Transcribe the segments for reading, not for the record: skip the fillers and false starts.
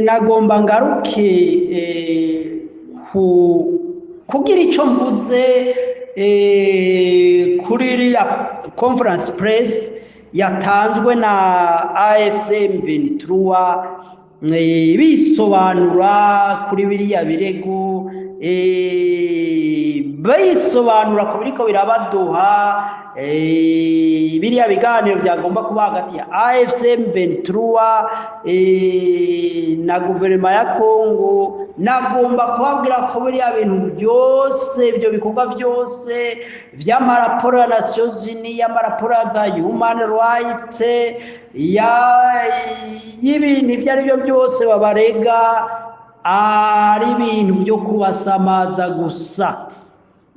Nagomba ngaruke ku kugira ico mvuze kuri iriya conférence presse yatanzwe na AFC M23, bisobanura kuri biriya birego, bisobanura ku biriko birabaduha biriya biganiro byagomba kuba hagati ya AFC M23 na guverinoma ya Congo. Nagomba kubabwira ko biriya bintu byose, ibyo bikorwa byose vy'amaraporo ya Nations Unies, y'amaraporo ya za human rights, ya y'ibintu ibyo ari byo byose babarega, ari ibintu byo kubasamaza gusa.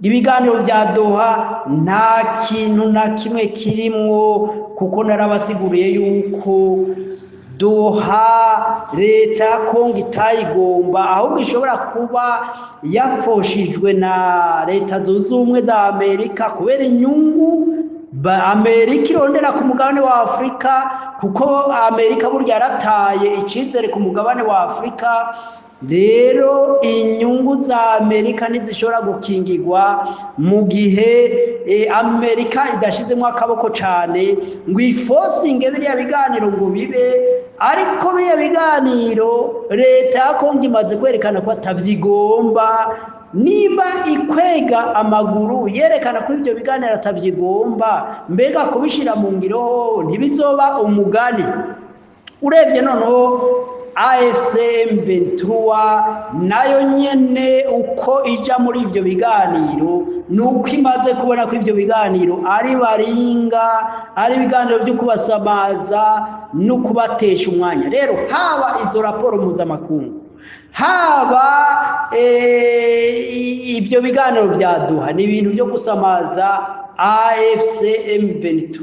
Ibiganiro bya Doha nta kintu na kimwe kirimwo, kuko narabasiguriye yuko Doha leta ya Kongo itayigomba, ahubwo ishobora kuba yafoshijwe na Leta Zunze Ubumwe za Amerika kubera inyungu Amerika irondera ku mugabane wa Afurika, kuko Amerika burya yarataye icizere ku mugabane wa Afurika. Rero inyungu za Amerika ntizishobora gukingirwa mu gihe Amerika idashizemo akaboko cane ngo ifosinge biriya biganiro ngo bibe. Ariko biriya biganiro leta ya Kongo imaze kwerekana ko atavyigomba. Niba ikwega amaguru yerekana ko ibyo biganiro atavyigomba, mbega kubishira mu ngiro ntibizoba umugani? Urebye noneho AFC M23 nayo nyene uko ija muri ivyo biganiro, nuko imaze kubona ko ivyo biganiro ari baringa, ari ibiganiro byo kubasamaza no kubatesha umwanya. Rero haba izo raporo mpuzamakungu, haba ibyo biganiro bya Doha, ni ibintu byo gusamaza AFC M23.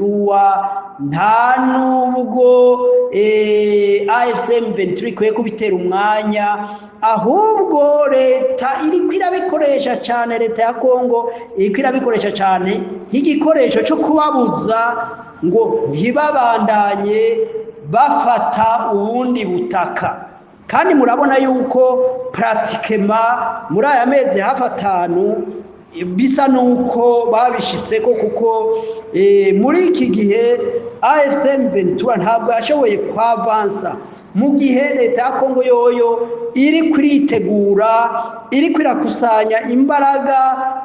Nta nubwo AFC M23 ikwiye kubitera umwanya, ahubwo leta iriko irabikoresha cyane, leta ya Kongo iriko irabikoresha cyane nk'igikoresho cyo kubabuza ngo ntibabandanye bafata ubundi butaka. Kandi murabona yuko pratiquement muri aya mezi hafi 5 bisa nuko babishitseko, kuko muri iki gihe AFC M23 ntabwo yashoboye kwavansa, mu gihe leta ya Kongo yoyo iri kuritegura, iri kwirakusanya imbaraga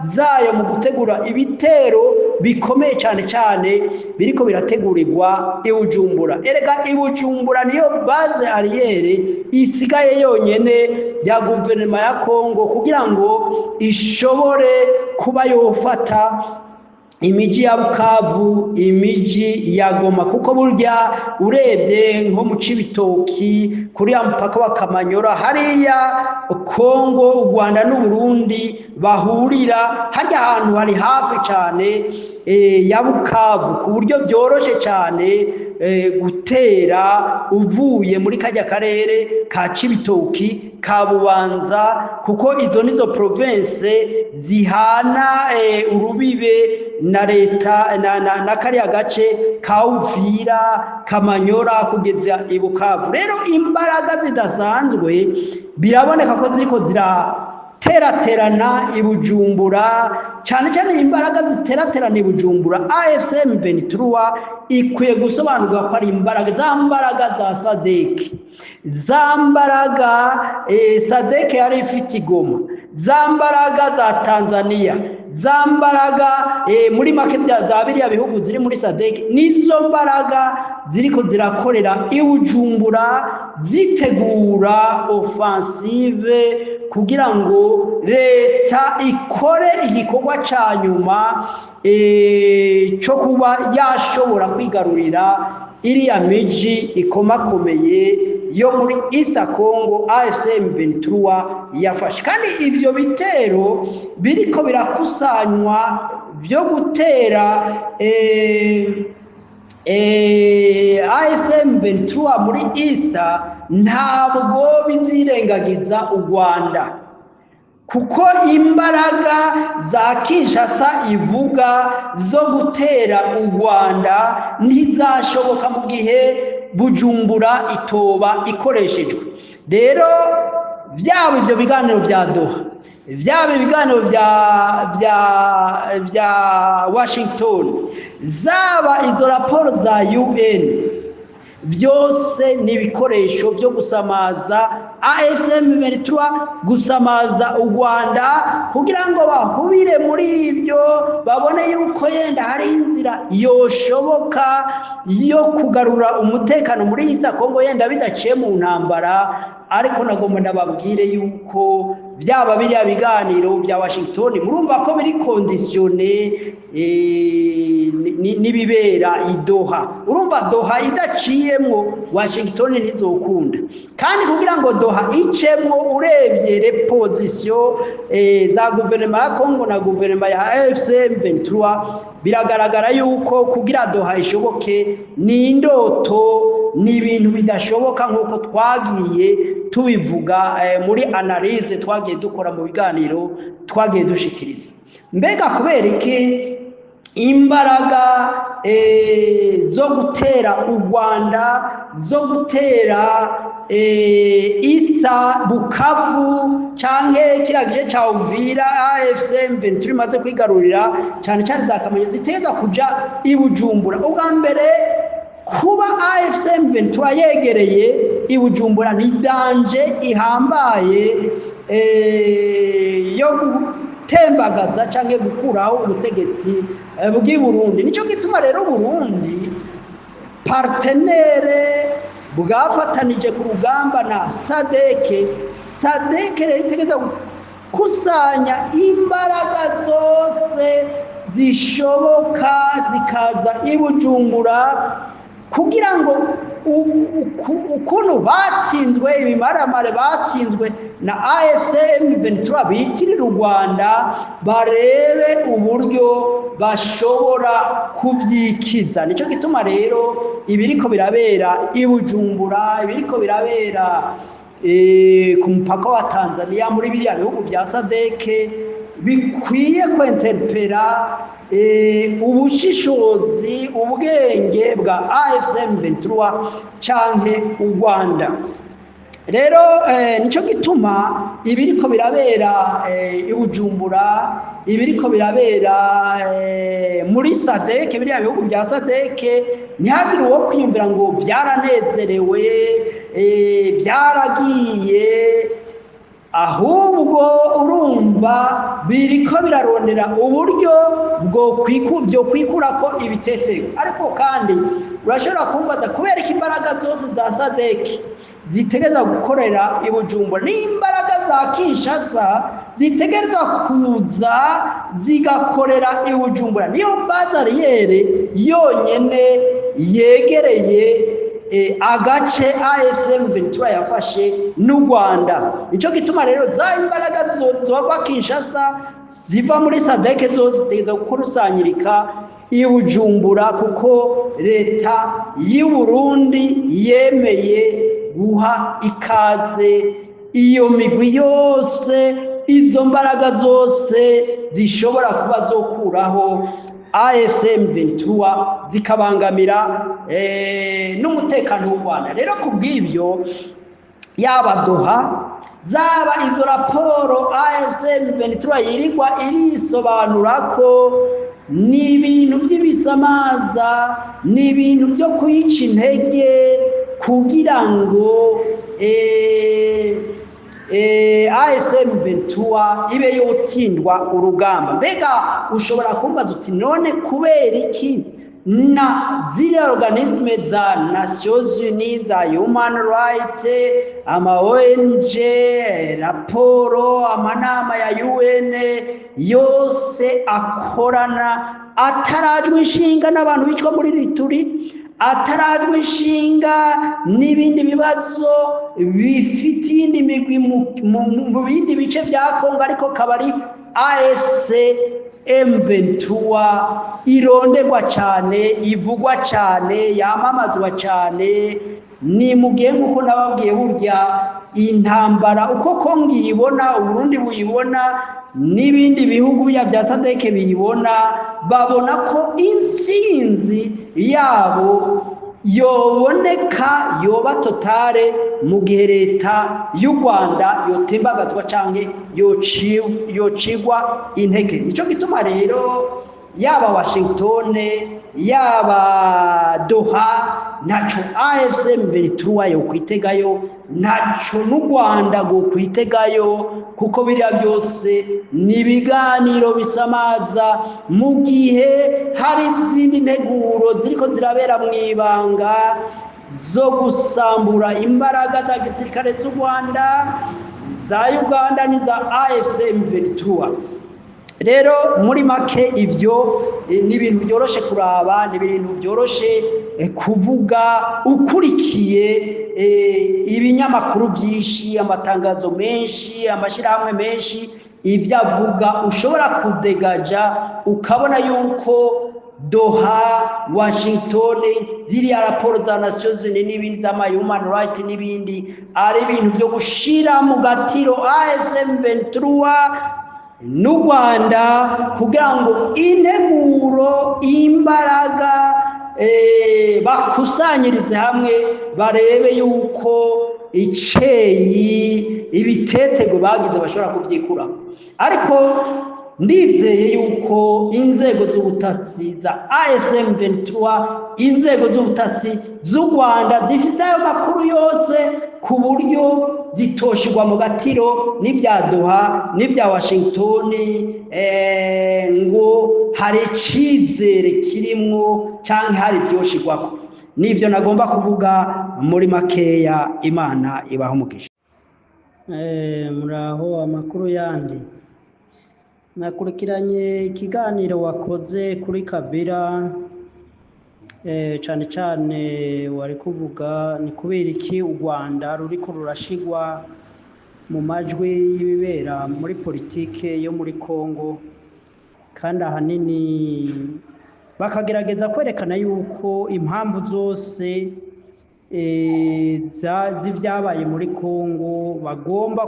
zayo mu gutegura ibitero bikomeye cyane cyane biriko birategurirwa i Bujumbura. Erega i Bujumbura niyo base arrière isigaye yonyene ya guverinoma ya Kongo kugira ngo ishobore kuba yofata imiji ya Bukavu, imiji ya Goma, kuko burya urebye nko mu Cibitoki kuri ya mupaka wa Kamanyora, hariya Kongo, u Rwanda n'Uburundi bahurira, harya hantu hari hafi cyane ya Bukavu, ku buryo byoroshe cyane gutera uvuye muri kajya karere ka Cibitoki, ka Bubanza, kuko izo nizo province zihana urubibe na leta na kariya gace ka Uvira, Kamanyora kugeza i Bukavu. Rero imbaraga zidasanzwe biraboneka ko ziriko zirateraterana i Bujumbura, cyane cyane imbaraga ziteraterana i Bujumbura. AFC M23 ikwiye gusobanurwa ko ari imbaraga za mbaraga za SADC, za mbaraga SADC yari ifite i Goma, za mbaraga za Tanzania, za mbaraga muri make za biriya bihugu ziri muri SADC, nizo mbaraga ziriko zirakorera i Bujumbura zitegura offensive kugira ngo leta ikore igikorwa ca nyuma cyo kuba yashobora kwigarurira iriya miji ikomakomeye yo muri East Congo AFC M23 yafashe. Kandi ivyo bitero biriko birakusanywa byo gutera AFC M23 muri East ntabwo bizirengagiza u Rwanda, kuko imbaraga za Kinshasa ivuga zo gutera u Rwanda ntizashoboka mu gihe Bujumbura itoba ikoreshejwe. Rero byaba ibyo biganiro bya Doha, byaba ibiganiro bya Washington, zaba izo raporo za UN, byose ni ibikoresho byo gusamaza AFC M23, gusamaza u Rwanda, kugira ngo bahubire muri ibyo, babone yuko yenda hari inzira yoshoboka yo kugarura umutekano muri East Congo, yenda bidaciye mu ntambara. Ariko nagomba ndababwire yuko byaba biriya biganiro bya Washington, murumva ko biri conditionné n'ibibera i Doha. Urumva Doha idaciyemwo, Washington ntizokunda. Kandi kugira ngo Doha icemwo, urebye les positions za guverinoma ya Congo na guverinoma ya AFC M23, biragaragara yuko kugira Doha ishoboke ni indoto, ni ibintu bidashoboka, nk'uko twagiye tubivuga muri analyse twagiye dukora mu biganiro twagiye dushikiriza. Mbega kubera iki imbaraga zo gutera u Rwanda, zo gutera isa Bukavu canke kiriya gice ca Uvira AFC M23 imaze kwigarurira, cane cane za Kamonyi, ziteza kuja i Bujumbura? Ubwa mbere, kuba AFC M23 yegereye i Bujumbura ni danger ihambaye yo gutembagaza canke gukuraho ubutegetsi bw'i Burundi. Nico gituma rero Burundi, partenaire bwafatanije ku rugamba na SADC, SADC rero itegeza gukusanya imbaraga zose zishoboka zikaza i Bujumbura, kugira ngo ukuntu batsinzwe ibimaramare, batsinzwe na AFC M23 bitirira u Rwanda, barebe uburyo bashobora kuvyikiza. Nico gituma rero ibiriko birabera i Bujumbura, ibiriko birabera ku mupaka wa Tanzania, muri biriya bihugu bya SADC, bikwiye kwenterpela ubushishozi, ubwenge bwa AFC M23 canke u Rwanda. Rero nico gituma ibiriko birabera i Bujumbura, ibiriko birabera muri SADC, biriya bihugu bya SADC, ntihagire uwo kwiyumvira ngo byaranezerewe, byaragiye. Ahubwo urumva biriko birarondera uburyo bwo kwikurako ibiteteko. Ariko kandi urashobora kumbaza kubera ko imbaraga zose za SADC zitegereza gukorera i Bujumbura, n'imbaraga za Kinshasa zitegereza kuza zigakorera i Bujumbura. Niyo base arrière yonyene yegereye agace AFC M23 yafashe n'u Rwanda. Nico gituma rero za imbaraga zova Kinshasa, ziva muri SADC zose, zitegereza gukusanyirika i Bujumbura, kuko leta y'u Burundi yemeye guha ikaze iyo migwi yose, izo mbaraga zose zishobora kuba zokuraho AFC M23, zikabangamira n'umutekano w'u Rwanda. Rero kubw'ibyo, yaba Doha, zaba izo raporo AFC M23 yirirwa irisobanura ko ni ibintu by'ibisamaza, ni ibintu byo kuyica intege, kugira ngo AFC M23 ibe yotsindwa urugamba. Mbega ushobora kumbaza uti: "None kubera iki na ziriya organismes za Nations Unies, za human rights, ama ONG, raporo, amanama ya UN yose akorana atarajwe inshinga n'abantu bicwa muri Ituri, atarajwe inshinga n'ibindi bibazo bifite iyindi migwi mu bindi bice bya Kongo, ariko kaba ari AFC M23 ironderwa cyane, ivugwa cyane, yamamazwa cyane?" Ni mu gihe, nk'uko nababwiye, burya intambara uko Kongo iyibona, Uburundi buyibona, n'ibindi bihugu bya SADC biyibona, babona ko intsinzi yabo Yoboneka, yoba totale mu gihe leta y'u Rwanda yotembagazwa canke yocigwa intege. Nico gituma rero yaba Washington, yaba Doha, ntaco AFC M23 yokwitegayo, ntaco n'u Rwanda rwokwitegayo, kuko biriya byose ni ibiganiro bisamaza mu gihe hari izindi nteguro ziriko zirabera mu ibanga zo gusambura imbaraga za gisirikare z'u Rwanda, za Uganda n'iza AFC M23. Rero muri make ivyo ni ibintu byoroshe kuraba, ni ibintu byoroshe kuvuga ukurikiye ibinyamakuru byinshi, amatangazo menshi, amashyirahamwe menshi, ibyo avuga ushobora kudegaja ukabona yuko Doha, Washington, ziriya raporo za Nations Unies n'ibindi z'ama human right n'ibindi ari ibintu byo gushira mu gatiro AFC M23 n'u Rwanda kugira ngo integuro, imbaraga bakusanyirize hamwe, barebe yuko iceyi ibitetego bagize bashobora kuvyikura. Ariko ndizeye yuko inzego z'ubutasi za AFC M23, inzego z'ubutasi z'u Rwanda zifite ayo makuru yose, ku buryo zitoshirwa mu gatiro n'ibya Doha n'ibya Washington, ngo hari icizere kirimwo canke hari ibyoshirwako. Nivyo nagomba kuvuga muri makeya. Imana ibaha umugisha. Muraho, amakuru yandi nakurikiranye ikiganiro wakoze kuri Kabila, cane cane wari kuvuga ni kubera iki u Rwanda ruriko rurashigwa mu majwi y'ibibera muri politike yo muri Congo, kandi ahanini bakagerageza kwerekana yuko impamvu zose z'ivyabaye muri Congo bagomba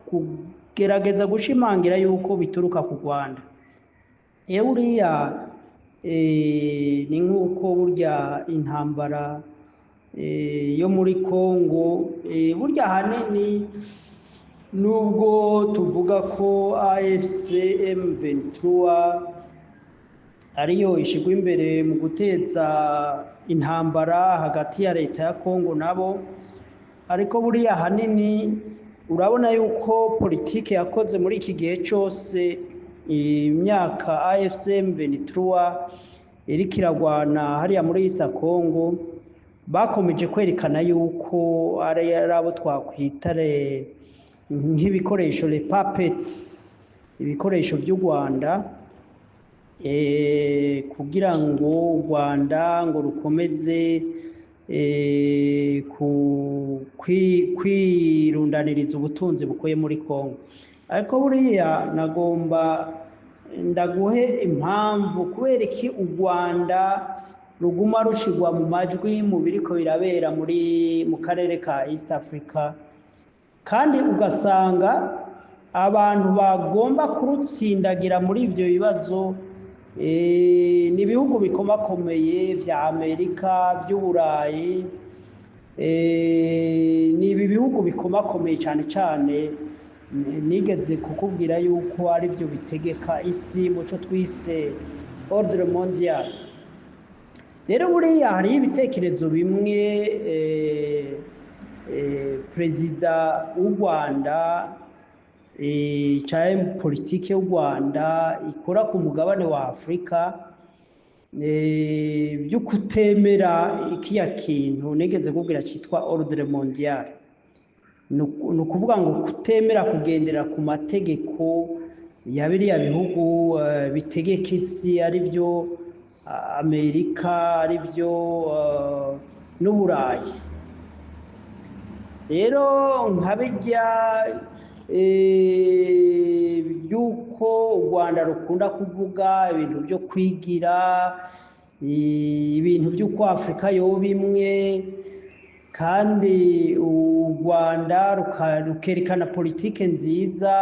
kugerageza gushimangira yuko bituruka ku Rwanda. Ewe uriya ni nk'uko burya intambara yo muri Congo, burya ahanini nubwo tuvuga ko AFC M23 ariyo ishigwa imbere mu guteza intambara hagati ya leta ya Congo nabo, ariko buriya ahanini urabona yuko politike yakoze muri iki gihe cyose, imyaka AFC M23 iriko iragwana hariya muri East Congo, bakomeje kwerekana yuko ari abo twakwita nk'ibikoresho, les puppets, ibikoresho by'u Rwanda, kugira ngo u Rwanda ngo rukomeze kwirundaniriza ubutunzi bukuye muri Congo. Ariko buriya nagomba ndaguhe impamvu kubera iki u Rwanda ruguma rushigwa mu majwi mu biriko birabera muri mu karere ka East Africa, kandi ugasanga abantu bagomba kurutsindagira muri ivyo bibazo ni ibihugu bikomakomeye vya Amerika, vy'Uburayi, ni ibi bihugu bikomakomeye cyane cyane nigeze kukubwira yuko ari byo bitegeka isi muco twise ordre mondial. Rero buriya hariho ibitekerezo bimwe perezida w'u Rwanda canke politike y'u Rwanda ikora ku mugabane wa Afurika byo kutemera ikiya kintu nigeze kubwira cyitwa ordre mondial. Ni ukuvuga ngo kutemera kugendera ku mategeko ya biriya bihugu bitegeka isi, ari byo Amerika, ari byo n'Uburayi. Rero nka bijya by'uko u Rwanda rukunda kuvuga ibintu byo kwigira, ibintu by'uko Afurika yoba imwe, kandi u Rwanda rukerekana politike nziza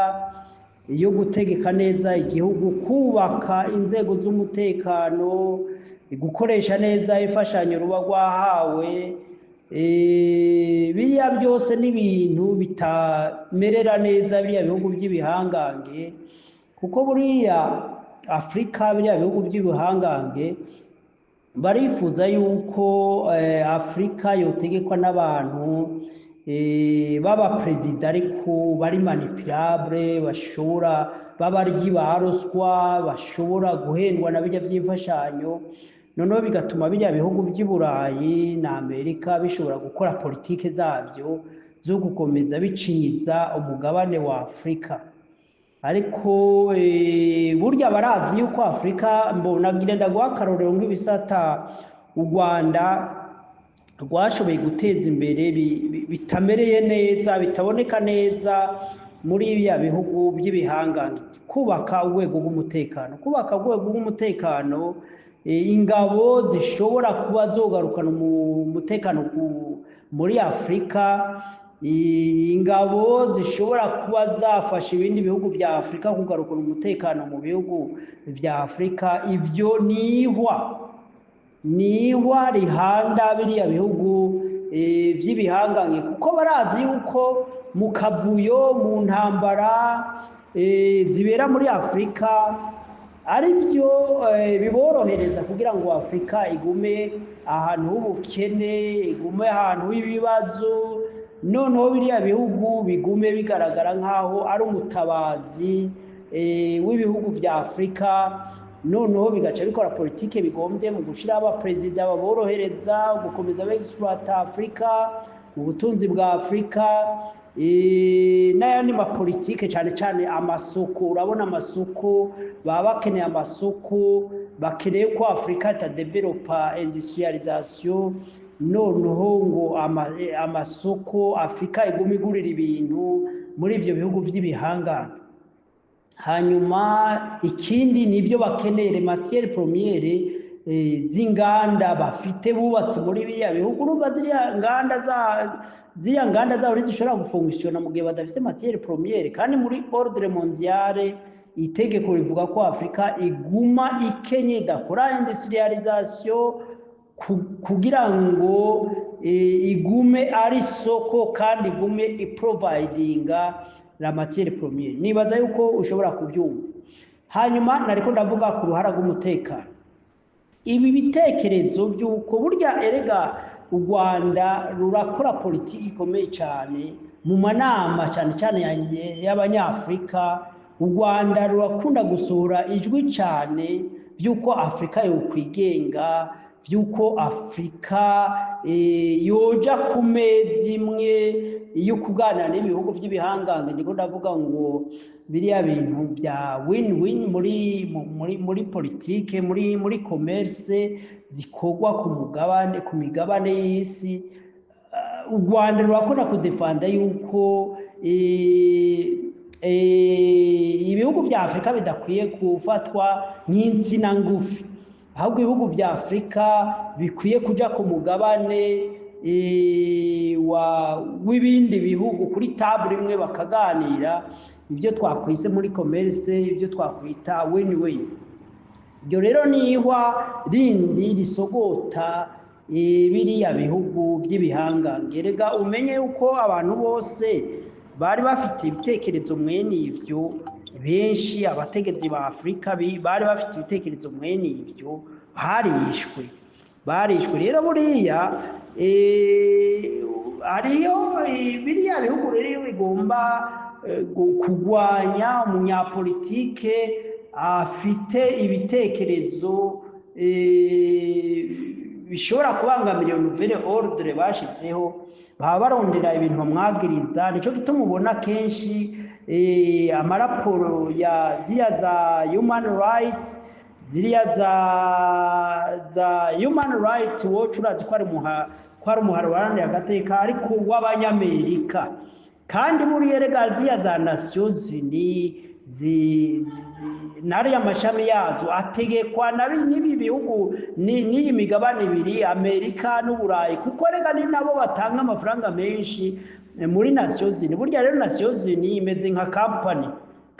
yo gutegeka neza igihugu, kubaka inzego z'umutekano. gukoresha neza imfashanyo ruba rwahawe. Biriya byose n'ibintu bitamerera neza biriya bihugu by'ibihangange, kuko buriya Afurika, biriya bihugu by'ibihangange barifuza yuko Afurika yotegekwa n'abantu b'abaperezida ariko bari manipulable, bashobora b'abaryi ba ruswa, bashobora guhendwa na bijya by'imfashanyo. Noneho bigatuma bijya bihugu by'i Burayi na Amerika bishobora gukora politike zabyo zo gukomeza bicinyiza umugabane wa Afurika. Ariko burya barazi yuko Afurika, mbona ndaguha akarorero nk'ibisata u Rwanda rwashoboye guteza imbere bitamereye neza, bitaboneka neza muri biriya bihugu by'ibihangange. Kubaka urwego rw'umutekano, kubaka urwego rw'umutekano, ingabo zishobora kuba zogarukana umutekano muri Afurika, ingabo zishobora kuba zafasha ibindi bihugu bya Afurika kugarukana umutekano mu bihugu bya Afurika. Ibyo nihwa rihanda biriya bihugu by'ibihangange, kuko barazi yuko mu kavuyo, mu ntambara zibera muri Afurika, ari byo biborohereza kugira ngo Afurika igume ahantu h'ubukene, igume ahantu h'ibibazo. Noneho biriya bihugu bigume bigaragara nk'aho ari umutabazi w'ibihugu bya Afurika. Noneho bigaca bikora politike bigombye mu gushyiraho abaperezida baborohereza gukomeza begisipuwata Afurika, ubutunzi bwa Afurika, n'ayandi mapolitike, cyane cyane amasoko. Urabona amasoko, baba bakeneye amasoko, bakeneye ko Afurika itadevelopa industrialisation, noneho ngo amasoko Afurika igume igurira ibintu muri ibyo bihugu by'ibihangange. Hanyuma ikindi ni ibyo bakeneye, matière première z'inganda bafite bubatse muri biriya bihugu. Urumva ziriya nganda zabo ntizishobora gufonctionna mu gihe badafite matière première. Kandi muri ordre mondiale, itegeko rivuga ko Afurika iguma ikenye, idakora industrialisation, kugira ngo igume ari soko kandi igume iprovidinga la matière première. Nibaza yuko ushobora kubyumva. Hanyuma nariko ndavuga ku ruhara rw'umutekano, ibi bitekerezo by'uko burya erega u Rwanda rurakora politiki ikomeye cyane mu manama, cyane cyane y'Abanyafurika. U Rwanda rurakunda gusohora ijwi cyane by'uko Afurika yokwigenga, by'uko Afurika yoja ku meza imwe yo kuganira n'ibihugu by'ibihangange. Ndiko ndavuga ngo biriya bintu bya win win muri politike, muri commerce zikorwa ku mugabane, ku migabane y'isi. U Rwanda rurakunda kudefanda yuko ibihugu bya Afurika bidakwiye gufatwa nk'insina ngufi, ahubwo ibihugu bya Afurika bikwiye kuja ku mugabane w'ibindi bihugu, kuri table imwe bakaganira ibyo twakwise muri commerce, ibyo twakwita win win. Ibyo rero ni ihwa rindi risogota biriya bihugu by'ibihangange. Rega umenye yuko abantu bose bari bafite ibitekerezo mwene ivyo, benshi abategetsi ba Afurika bari bafite ibitekerezo mwene ivyo barishwe, barishwe. Rero buriya hariyo biriya bihugu rero iyo bigomba kugwanya umunyapolitike afite ibitekerezo bishobora kubangamira iyo nouvelle ordre bashizeho, baba barondera ibintu bamwagiriza. Nico gituma ubona kenshi amaraporo ya ziriya za human rights, ziriya za Human Rights Watch. Urazi ko ari umuharo uharanira agateka ariko w'Abanyamerika. Kandi buriya rega ziriya za Nations Unies n'ariya mashami yazo ategekwa n'ibi bihugu, n'iyi migabane ibiri, Amerika n'Uburayi, kuko rega ni nabo batanga amafaranga menshi muri Nations Unies. Burya rero Nations Unies imeze nka company.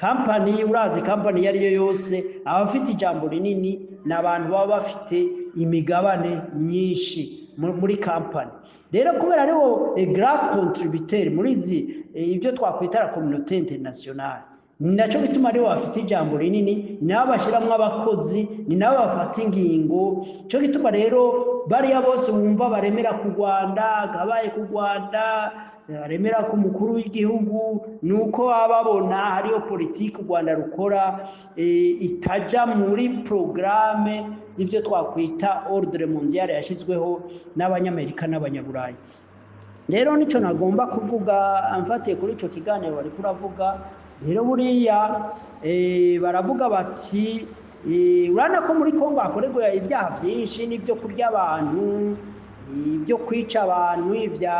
Company, urazi company iyo ari yo yose, abafite ijambo rinini ni abantu baba bafite Imigabane myinshi muri kampani. Rero kubera aribo grand contributeur muri izi ibyo twakwita la communauté internationale, ni nacyo gituma aribo bafite ijambo rinini, ni nabo bashyiramo abakozi, ni nabo bafata ingingo. Cyo gituma rero bariya bose wumva baremera ku Rwanda, kabaye ku Rwanda, baremera ku mukuru w'igihugu, ni uko baba babona hariyo politiki u Rwanda rukora itaja muri porogaramu z'ibyo twakwita ordre mondial yashyizweho n'Abanyamerika n'Abanyaburayi. Rero nicyo nagomba kuvuga mfatiye kuri icyo kiganiro bari kuravuga. Rero buriya baravuga bati urabona ko muri Kongo hakorerwa ibyaha byinshi n'ibyo kurya abantu, ibyo kwica abantu, ibya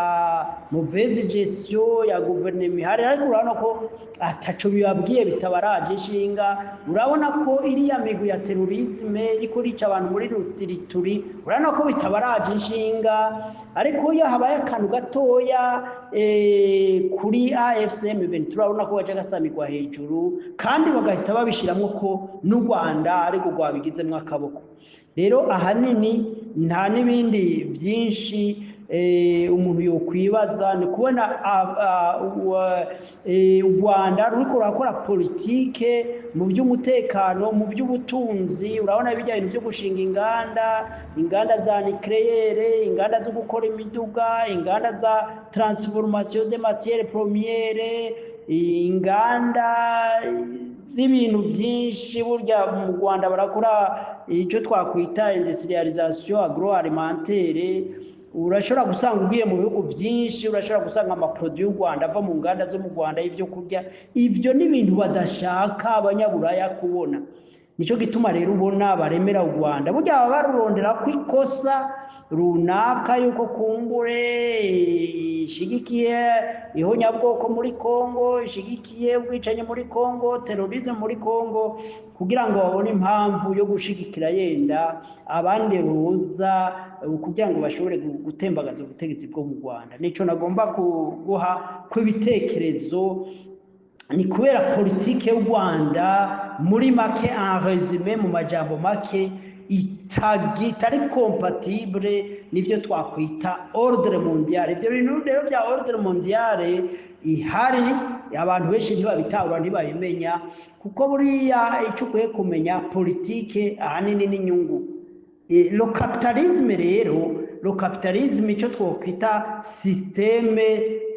mauvaise gestion ya guverinoma ihari, ariko urabona ko ataco bibabwiye, bitabaraje ishinga. Urabona ko iriya migwi ya terrorisme iriko irica abantu muri Ituri, urabona ko bitabaraje inshinga. Ariko iyo habaye akantu gatoya kuri AFC M23, urabona ko baca gasamirwa hejuru kandi bagahita babishiramwo ko n'u Rwanda ariko rwabigizemwo akaboko. Rero ahanini nta n'ibindi byinshi umuntu yokwibaza, ni kubona u Rwanda ruriko rurakora politike mu by'umutekano, mu by'ubutunzi. Urabona bijya bintu byo gushinga inganda, inganda za nucléaire, inganda zo gukora imiduga, inganda za transformation de matière première, inganda z'ibintu byinshi. Burya mu Rwanda barakora icyo twakwita industrialisation agroalimentaire. Urashobora gusanga ugiye mu bihugu byinshi, urashobora gusanga ama produits y'u Rwanda ava mu nganda zo mu Rwanda y'ibyo kurya. Ibyo ni ibintu badashaka Abanyaburaya kubona. Nicyo gituma rero ubona baremera u Rwanda. Burya baba barurondera ko ikosa runaka yuko kumbure ishigikiye ihonyabwoko muri Kongo, ishigikiye ubwicanyi muri Kongo, terrorisme muri Kongo, kugira ngo babone impamvu yo gushigikira yenda abandi ruza kugira ngo bashobore gutembagaza ubutegetsi bwo mu Rwanda. Nico nagomba kuguha kw'ibitekerezo. Ni kubera politike y'u Rwanda, muri make, en résumé, mu majambo make, itari compatible n'ibyo twakwita ordre mondial. Ibyo bintu rero bya ordre mondial ihari, abantu benshi ntibabitahura, ntibabimenya, kuko buriya icyo ukwiye kumenya, politike ahanini n'inyungu. Le capitalisme rero, le capitalisme, icyo twakwita système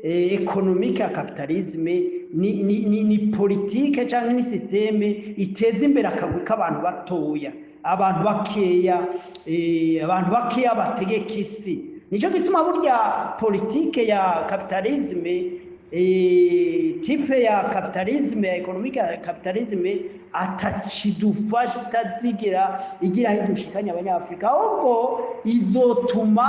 économique ya capitalisme, ni politike cyangwa ni système iteza imbere akagwi k'abantu batoya, abantu bakeya, abantu bakeya bategeka isi. Nicyo gituma burya politike ya capitalisme, type ya capitalisme, ya économique ya capitalisme, atachidufasha, itazigira igira aho idushikanya Abanyafurika, ahubwo izotuma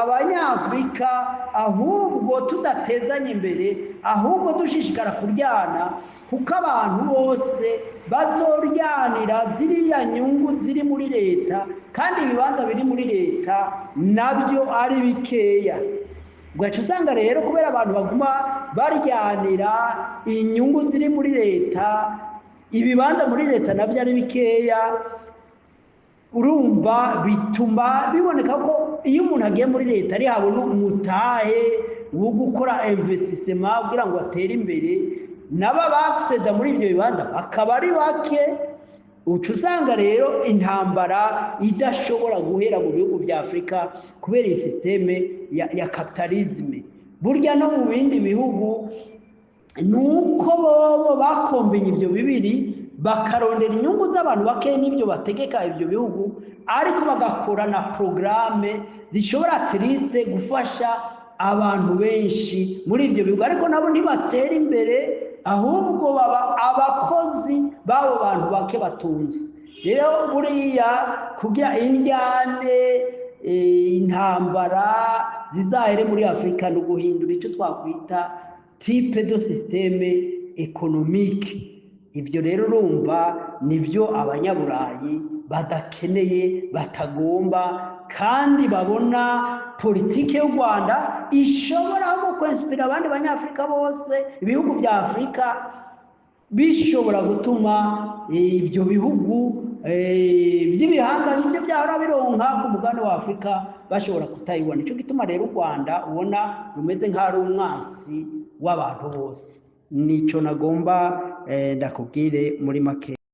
Abanyafurika ahubwo tudatezanya imbere, ahubwo dushishikara kuryana, kuko abantu bose bazoryanira ziriya nyungu ziri muri leta, kandi ibibanza biri muri leta nabyo ari bikeya. Ugaca usanga rero kubera abantu baguma baryanira inyungu ziri muri leta, ibibanza muri leta nabyo ari bikeya, urumva bituma biboneka ko iyo umuntu agiye muri leta ari habona umutahe wo gukora investissement kugira ngo atere imbere, nabo bakiseda muri ibyo bibanza bakaba ari bake. Uca usanga rero intambara idashobora guhera mu bihugu bya Afurika kubera iyi système ya capitalisme. Burya no mu bindi bihugu ni uko bobo bakombinye ibyo bibiri, bakarondera inyungu z'abantu bake n'ibyo bategeka ibyo bihugu, ariko bagakora na porogaramu zishobora tirise gufasha abantu benshi muri ibyo bihugu, ariko nabo ntibatera imbere, ahubwo baba abakozi b'abo bantu bake batunze. Rero buriya kugira indyane, intambara zizahere muri Afurika, no guhindura icyo twakwita type de système économique. Ibyo rero urumva nibyo Abanyaburayi badakeneye, batagomba, kandi babona politike y'u Rwanda ishobora kwensipira abandi Banyafurika bose, ibihugu bya Afurika. Bishobora gutuma ibyo bihugu by'ibihangange, ibyo byahora bironka ku mugabane wa Afurika, bashobora kutayibona. Nicyo gituma rero u Rwanda ubona rumeze nk'aho ari umwansi w'abantu bose. Nico nagomba ndakubwire muri make.